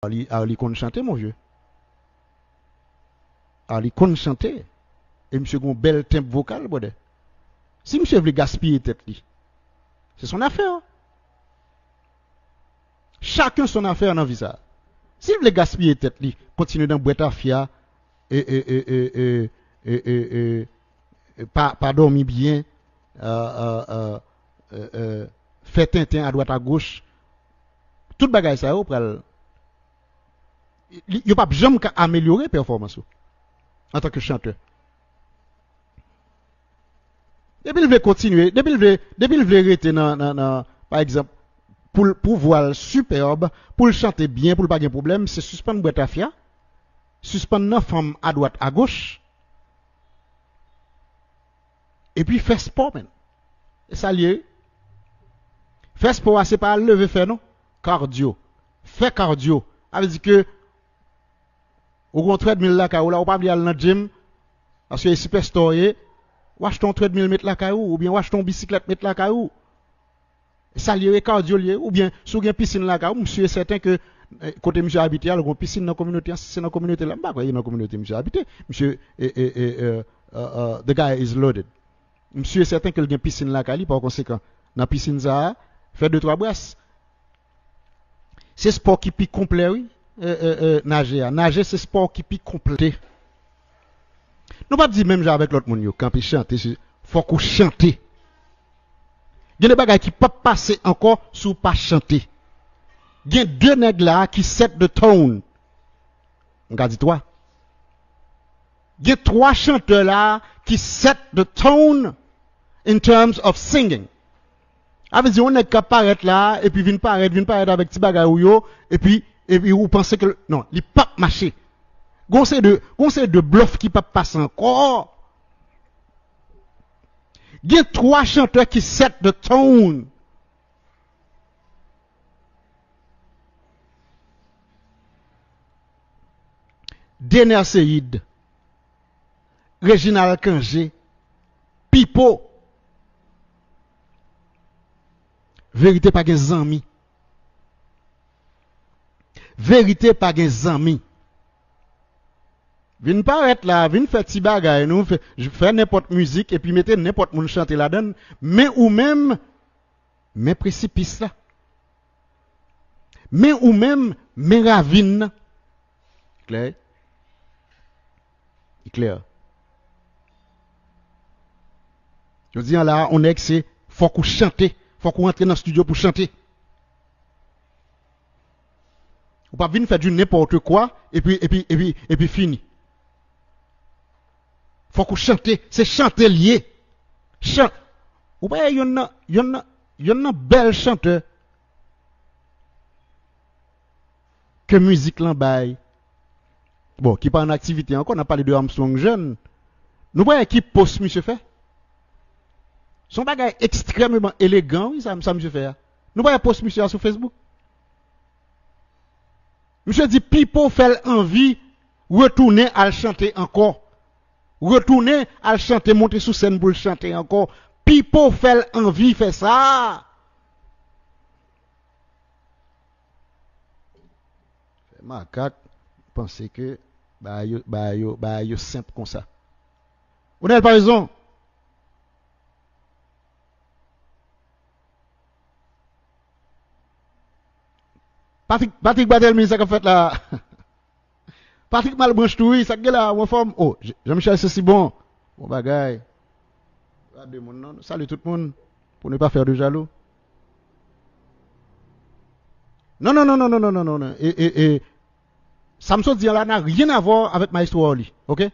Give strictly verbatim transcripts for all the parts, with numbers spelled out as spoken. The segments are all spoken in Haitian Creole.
Arly, Arly konn chante, mon vieux. Arly konn chante. E misye gon bèl tenb vokal, brother. Si misye vle gaspiye tèt li, se son afè. Chacun son affaire nan vi sa. Si l vle gaspiye tèt li, kontinye nan bwè tafya, e, e, e, e, e, e, e, e, e, pa, pa dòmi byen, euh, euh, euh, euh, euh, fè tenten adwat agoch, tout bagay sa yo pral, li- yo p ap janm ka amelyore pèfòmans ou antanke chantè. Depi l vle kontinye, depi l vle, depi l vle rete nan, nan, nan, pa egzanp, pou l, pou vwa l sipèb, pou l chante byen, pou l pa gen pwoblèm, se sispann bwè tafya, sispann nan fanm adwat agoch, epi fè spò, menn. E sa l ye, wi. Fè spò a, se pa al leve fè, non. Cardio. Fè cardio. Sa vle di ke ou gen yon treadmill lakay ou la, ou pa vle al nan gym, paske e sipèsta w ye, w achte yon treadmill met lakay ou, oubyen w achte yon bisiklèt met lakay ou. E sa l ye, e cardio l ye, oubyen si w gen pisin lakay ou, m si e sèten ke, eh, kote misye abite a, l gen yon pisin nan kominote an, si se nan kominote la, m pa kwè e nan kominote misye abite. Misye, e, e, e, e, uh, uh, the guy is loaded. M si e sèten ke l gen pisin lakay li, pa konsekan, nan pisin sa a, fè de twa bras. Se spò ki pi konplè, wi, e, e, e, naje a. Naje se spò ki pi konplè. Nou p ap di menm jan avèk lòt moun yo, kanpe chante, se, fòk ou chante. Gen de bagay ki p ap pase ankò si w pa chante. Gen de nèg la ki set the tone. M ka di twa. Gen twa chantè la ki set the tone in terms of singing. A vle di, yon nèg k ap parèt la, epi vin parèt, vin parèt avèk ti bagay ou yo, epi, epi ou panse ke, non, li p ap mache. Gon se de, gon se de blòf ki p ap pase ankò. Gen twa chantè ki set the tone. Dener Ceïde, Reginald Cangé, Pipo. Verite pa gen zanmi. Verite pa gen zanmi. Vin parèt la, vin fè ti bagay, nou fè, fè nenpòt mizik, epi mete nenpòt moun chante ladann, men ou menm, men presipis la. Men ou menm, men ravin nan. Klè? Li klè. Jodi a la, on nèg se, fòk ou chante, fòk ou antre nan estidyo pou chante. Ou p ap vin fè du n'importe quoi, epi, epi, epi, epi fini. Fòk ou chante, se chante l ye. Chan-, ou pa wè yonn nan, yonn nan, yonn nan bèl chantè ke mizik lan bay. Bon, ki pa an aktivite ankò, n ap pale de Armstrong Jeune. Nou pa wè ki post misye fè? Se yon bagay ekstrèmeman elegan, wi, sa, sa misye fè a. Nou pa wè post misye a sou Facebook? Misye di Pipo fè l anvi retounen al chante ankò. Retounen al chante, monte sou sèn pou l chante ankò. Pipo fè l anvi fè sa. Fè makak panse ke bagay yo, bagay yo, bagay yo senp konsa. Onèl Paraison. Patrick, Patrick Barthelmy, sa k ap fèt la? Patrick Malbranche tou, wi, sa k gen la, ou anfòm? Oh, Jean-Michel Cesibon, bon bagay. Pa de moun, non, nou salye tout moun, pour ne pas faire de jaloux. Non, non, non, non. E, e, e, sa m sot di an la n'a rien à voir avec Maestro Arly, ok?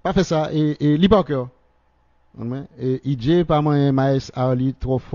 Pa fè sa, e, e, li pa ok. E, E J pa manyen Maes Arly twò fò.